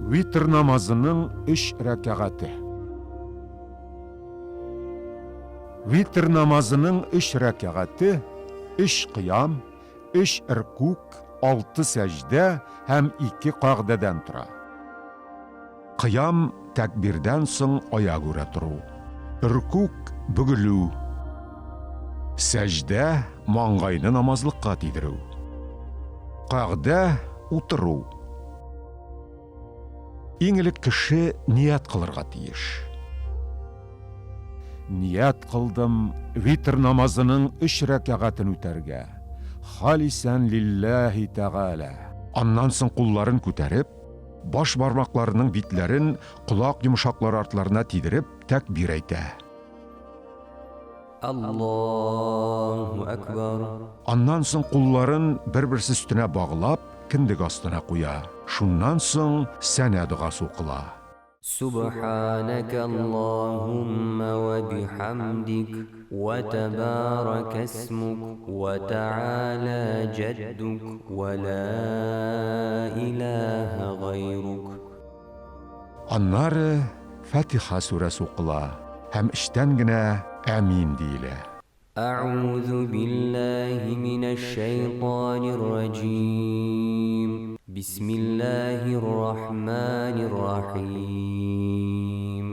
Витр намазының өч рәкәгате. Витр намазының өч рәкәгате, өч кыям, өч ркүк, алты сәҗдә һәм ике кагъдәдән тора. Кыям, тәкбирдән соң аягүрә тору. Ркүк, бөгелү. Сәҗдә, маңгайны намазлыкка тидерү. Кагъдә, утыру. Иң элек кеше ният кылырга тиеш. Ният кылдым витр намазының өч рәкәгатен үтәргә, халисән лилләһи тәгалә. Аннан соң кулларын күтәреп, баш бармакларының битләрен колак йомшаклары артларына тидереп, тәкбир әйтә. Аллаһу әкбәр. Аннан соң кулларын бер-берсе өстенә баглап, кендек астына куя. Шуннан соң сәнә догасы укыла. Сүбхәнәкә Аллаһуммә вә бихәмдик, вә тәбарәкә исмүк, вә тәгалә җәддүк, вә лә иләһә гайрук. Аннары Фатиха сүрәсе укыла һәм эчтән генә Әмин диелә. Әгъузу биллаһи минәш-шәйтанир раҗим. Бисмиллаһир рахманир рахим.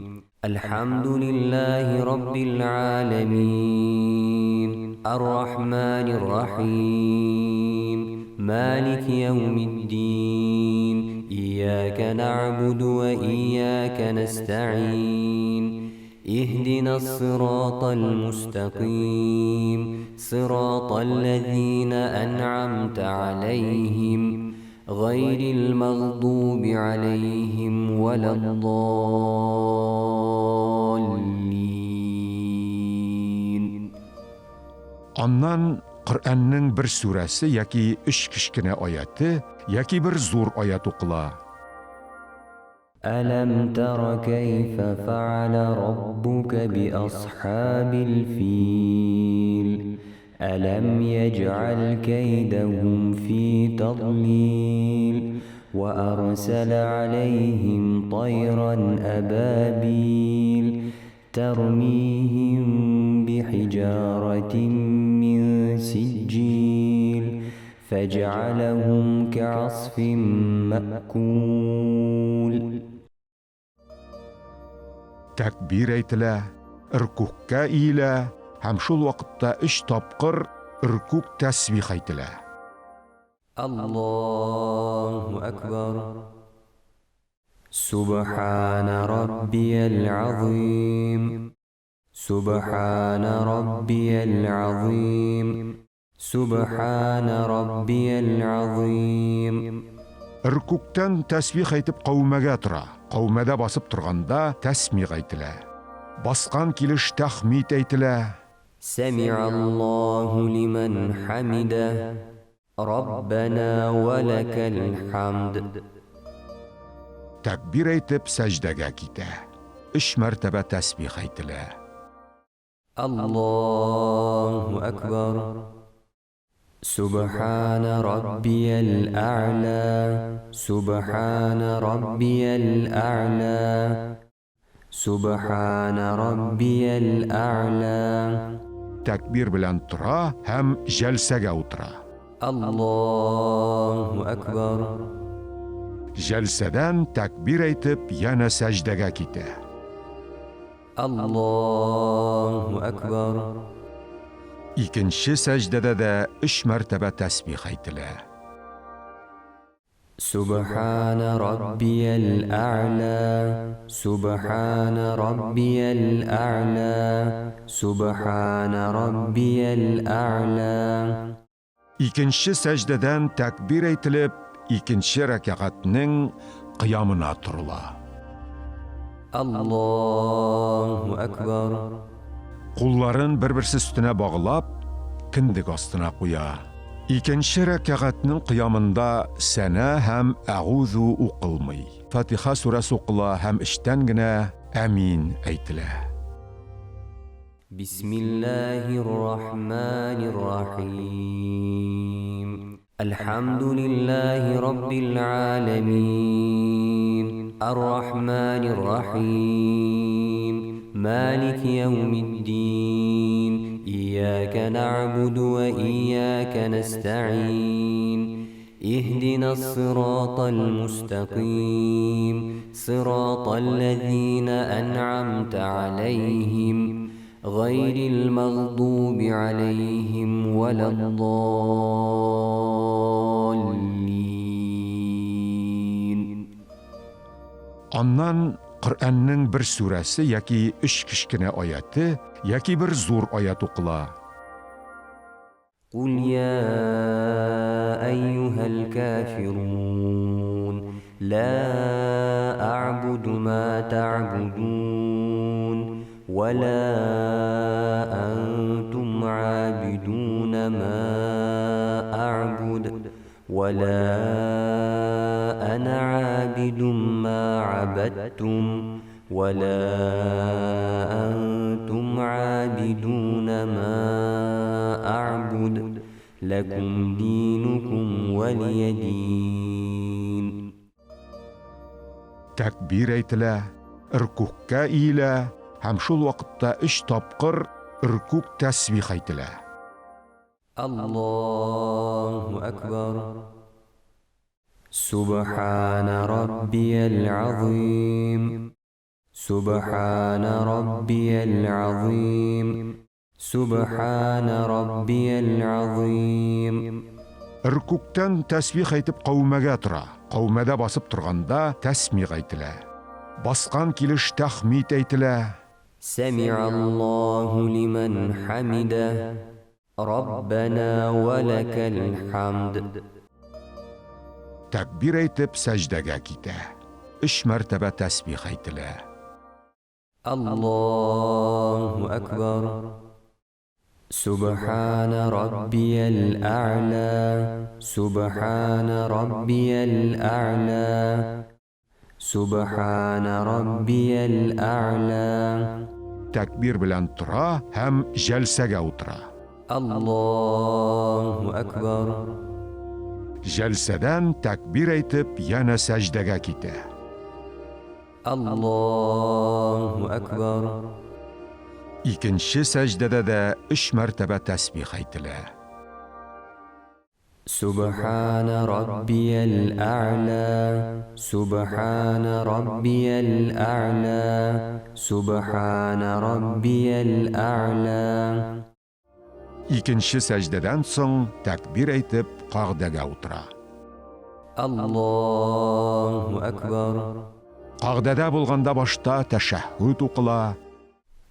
Әлхәмдүлиллаһи раббил галәмин. Ар-рахманир рахим. Малики яумиддин. Иyyaka нәгъбуду вә иyyaka нәстәгыйн. Иһдина ссиратал мустәкыйм. Сиратал ләзина әнъамта аләйһим. Гайрил мәгъдуби аләйһим вәләддаллин. Аннан Коръәннең бер сүрәсе яки өч кечкенә аяте, яки бер зур аять укыла. Әләм тәра кәйфә фәгалә раббука биасхабил фил, әләм йәҗгәл кәйдәһүм фи тадлил, вә әрсәлә аләйһим тайран әбәбил, тәрмиһим бихиҗаратин мин сиҗҗил, фәҗәгаләһүм кәгасфин мәэкүл. Тәкбир әйтелә, ркүгъкә иелә һәм шул вакытта өч тапкыр ркүгъ тәсбих әйтелә. Аллаһу әкбәр. Сүбхәнә раббиял азыйм. Сүбхәнә раббиял азыйм. Сүбхәнә раббиял азыйм. Ркүгътән тәсбих әйтеп каумәгә тора. Каумәдә басып торганда тәсмигъ әйтелә. Баскан килеш тәхмид әйтелә. Сәми'аллаһу лимән хәмидә. Раббәнә вә ләкәл хәмд. Тәкбир әйтеп сәҗдәгә китә. Өч мәртәбә тәсбих әйтелә. Аллаһу әкбәр. Сүбхәнә раббиял әгълә. Сүбхәнә раббиял әгълә. Сүбхәнә раббиял әгълә. Тәкбир белән тора һәм җәлсәгә утыра. Аллаһу әкбәр. Җәлсәдән тәкбир әйтеп янә сәҗдәгә китә. Аллаһу әкбәр. Икенче сәҗдәдә дә өч мәртәбә тәсбих әйтелә. Сүбхәнә раббиял әгълә, сүбхәнә раббиял әгълә, сүбхәнә раббиял әгълә. Икенче сәҗдәдән тәкбир әйтелеп, икенче рәкәгатьнең кыямына торыла. Аллаһу әкбәр. Кулларын бер-берсе өстенә баглап, кендек астына куя. Икенче рәкәгатьнең кыямында сәнә һәм әгузу укылмый. Фатиха сүрәсе укыла һәм эчтән генә әмин әйтелә. Бисмиллаһир рахманир рахим. Әлхәмдүлиллаһи раббил галәмин. الرحمن الرحيم مالك يوم الدين إياك نعبد وإياك نستعين اهدنا الصراط المستقيم صراط الذين أنعمت عليهم غير المغضوب عليهم ولا الضالين. Аннан Коръәннең бер сүрәсе яки өч кечкенә аяте яки бер зур аят укыла. قل يا أيها الكافرون لا أعبد ما تعبدون ولا أنتم عابدون ما أعبد ولا أنا عابد ما عبدتم ولا أنتم عابدون ما أعبد لكم دينكم ولي دين. Тәкбир әйтелә, ркүгкә иелә һәм шул вакытта өч тапкыр ркүг тәсбих әйтелә. الله أكبر. سبحان ربي العظيم سبحان ربي العظيم سبحان ربي العظيم. Ркүгтән тәсбих әйтеп каумәгә тора. Каумәдә басып торганда тәсмиг әйтелә. Баскан килеш тәхмид әйтелә. سمع الله لمن حمده ربنا ولك الحمد. Тәкбир әйтеп сәҗдәгә китә. Өч мәртәбә тәсбих әйтелә. الله أكبر. سبحان ربي الأعلى سبحان ربي الأعلى سبحان ربي الأعلى. Тәкбир белән тора һәм җәлсәгә утыра. الله أكبر. Җәлсәдән тәкбир әйтеп янә сәҗдәгә китә. الله أكبر. Икенче сәҗдәдә дә өч мәртәбә тәсбих әйтелә. سبحان ربي الأعلى سبحان ربي الأعلى سبحان ربي الأعلى. Икенче сәҗдәдән соң тәкбир әйтеп кагдәгә утыра. الله أكبر. Кагдәдә булганда башта тәшәһһүд укыла.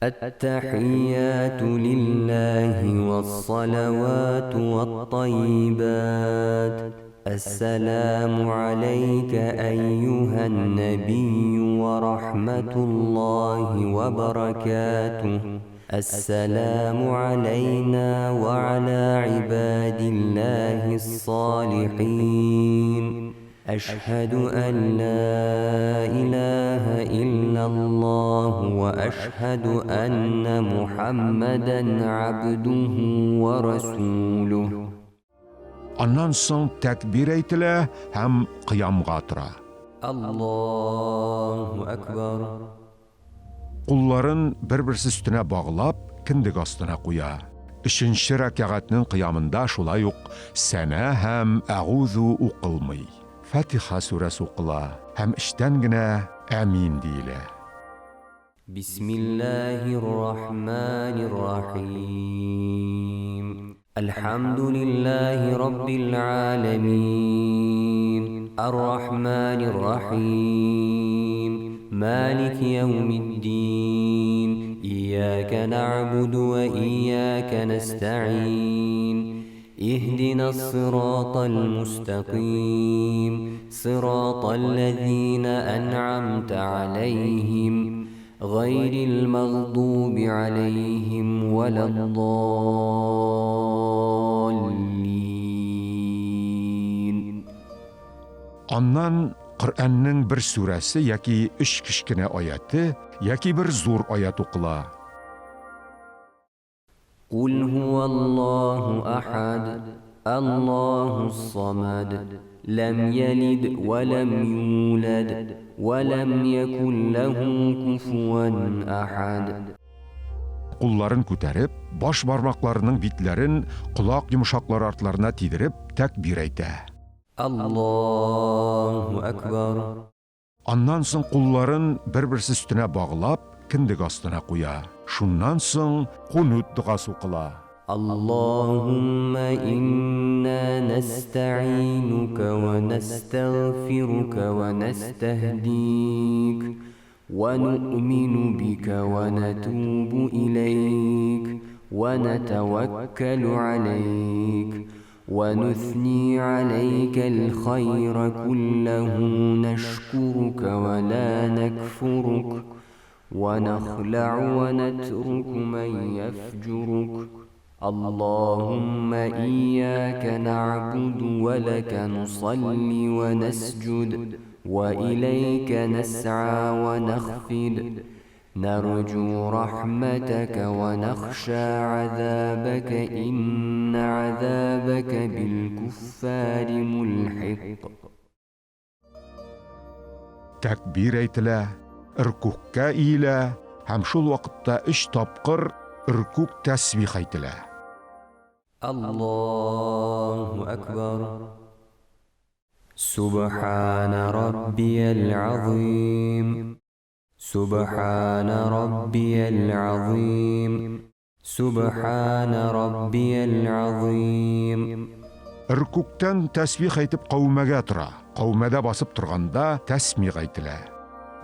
التحيات لله والصلوات والطيبات السلام عليك أيها النبي ورحمة الله وبركاته السلام علينا وعلى عباد الله الصالحين أشهد أن لا إله إلا الله وأشهد أن محمدا عبده ورسوله. Аннан соң тәкбир әйтелә һәм кыямга тора. الله أكبر. Кулларын бер-берсе өстенә баглап, кендек астына куя. Өченче рәкәгатьнең кыямында шулай ук сәнә һәм әгузу укылмый. Фатиха сүрәсе укыла һәм эчтән генә әмин диелә. بسم الله الرحمن الرحيم الحمد لله رب العالمين الرحمن الرحيم مالك يوم الدين إياك نعبد وإياك نستعين اهدنا الصراط المستقيم صراط الذين أنعمت عليهم غير المغضوب عليهم ولا الضالين. Аннан Коръәннең бер сүрәсе яки өч кечкенә аяте яки бер зур аят укыла. قل هو الله أحد الله الصمد Ләм ялид вә ләм юлад вә ләм якун ләһу куфуән әхәд. Кулларын күтәреп, баш бармакларының битләрен колак йомшаклары артларына тидереп, тәкбир әйтә. Аллаһу әкбәр. Аннан соң кулларын бер-берсе өстенә баглап, кендек астына куя. Шуннан соң кунут догасы укыла. Аллаһумма инна нәстәгыйнука вә нәстәгъфирука вә нәстәһдик вә нуъмину бика вә нәтубу иләйк вә нәтәвәккәлү галәйк вә нуҫни галәйкәл хайра күлләһу нәшкурука вә лә нәкфурук вә нәхләгъу вә нәтруку мән йәфҗурук Аллаһумма иййәкә нәгъбуду вә ләкә нусалли вә нәсҗүд вә иләйкә нәсгъа вә нәхфид Нәрҗу рахмәтәкә вә нәхшә гәзабәкә иннә гәзабәкә билкүффари мулхик. Тәкбир әйтелә, ркүгъкә иелә һәм шул вакытта өч тапкыр ркүгъ тәсбих әйтелә. Аллаһу әкбәр. Сүбхәнә раббиял газыйм. Сүбхәнә раббиял газыйм. Сүбхәнә раббиял газыйм. Ркүгътән тәсбих әйтеп каумәгә тора. Каумәдә басып торганда тәсмигъ әйтелә.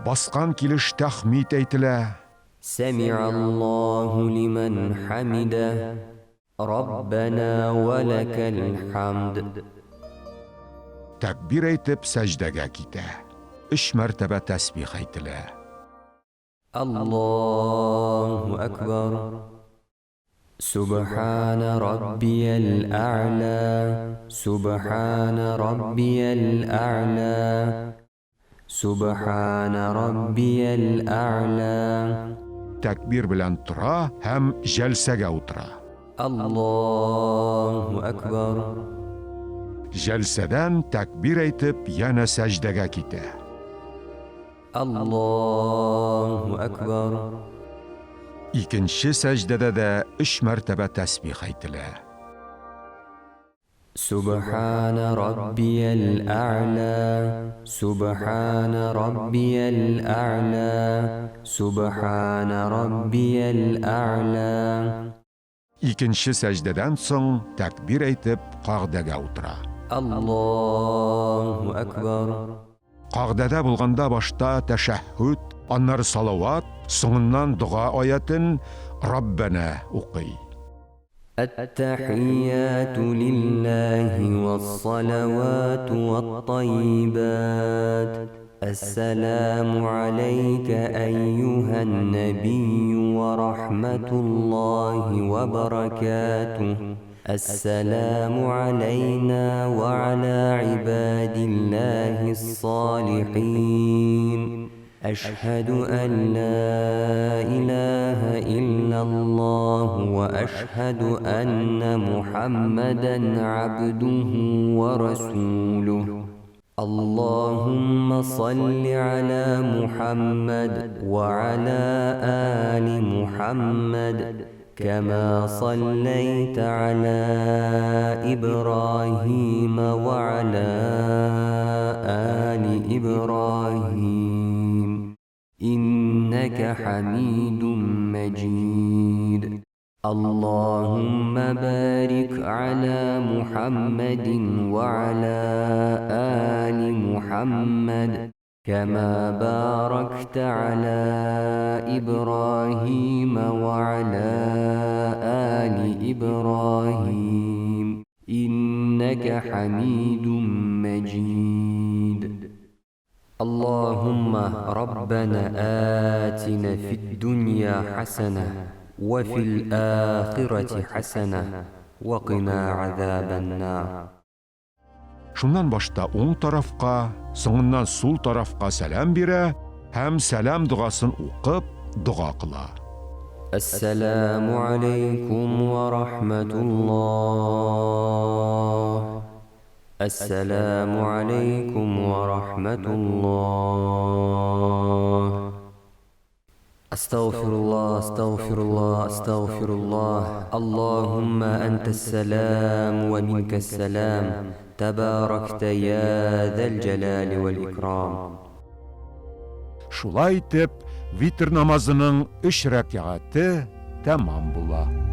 Баскан килеш тәхмид әйтелә. Сәми'аллаһу лимән хәмидә. Раббәнә вә ләкәл хәмд. Тәкбир әйтеп сәҗдәгә китә. Өч мәртәбә тәсбих әйтелә. Аллаһу әкбәр. Сүбхәнә раббиял әгълә, Сүбхәнә раббиял әгълә, Сүбхәнә раббиял әгълә. Тәкбир белән тора һәм җәлсәгә утыра. Аллаһу әкбәр. Җәлсәдән тәкбир әйтеп янә сәҗдәгә китә. Аллаһу әкбәр. Икенче сәҗдәдә дә өч мәртәбә тәсбих әйтелә. Сүбхәнә раббиял әгълә, Сүбхәнә раббиял әгълә, Сүбхәнә раббиял әгълә. Икенче сәҗдәдән соң тәкбир әйтеп кагъдәгә утыра. Аллаһу әкбәр. Кагъдәдә булганда башта тәшәһһүд, аннары салават, соңыннан дога аятен, Раббәнә укый. Әттәхияту лиллаһи вассалавату ваттайибат. Әссәламу аләйкә әйюһән нәбийю ва рахматуллаһи ва баракатуһ. Әссәламу аләйна ва аля гыйбадиллаһис салихин. Әшһәдү ән ла илаһа иллаллаһу ва әшһәдү әннә Мухаммадан габдуһу ва расулуһ. Аллаһумма салли аля Мухаммад ва аля али Мухаммад, кама саллайта аля Ибраһима ва аля али Ибраһим, иннәкә хәмидум мәҗид. Аллаһумма барик аля Мухаммадин ва аля али Мухаммад, кама баракта аля Ибраһима ва аля али Ибраһим, иннәкә хәмидум мәҗид. Аллаһумма раббана атина фид-дунья хәсәнә ва фил-ахирати хәсәнә ва кина газабан-нар. Шуннан башта уң тарафка, соңыннан сул тарафка сәлам бирә һәм сәлам догасын укып, дога кыла. Әссәламү аләйкүм вә рахмәтуллаһ. Әссәламү аләйкүм вә рахмәтуллаһ. Әстәгъфируллаһ, әстәгъфируллаһ, әстәгъфируллаһ. Аллаһуммә әнтәссәлам вә минкәссәлам, тәбарәктә йә зәл җәлали вәл икрам. Шулай итеп, витр намазының өч рәкәгате тәмам була.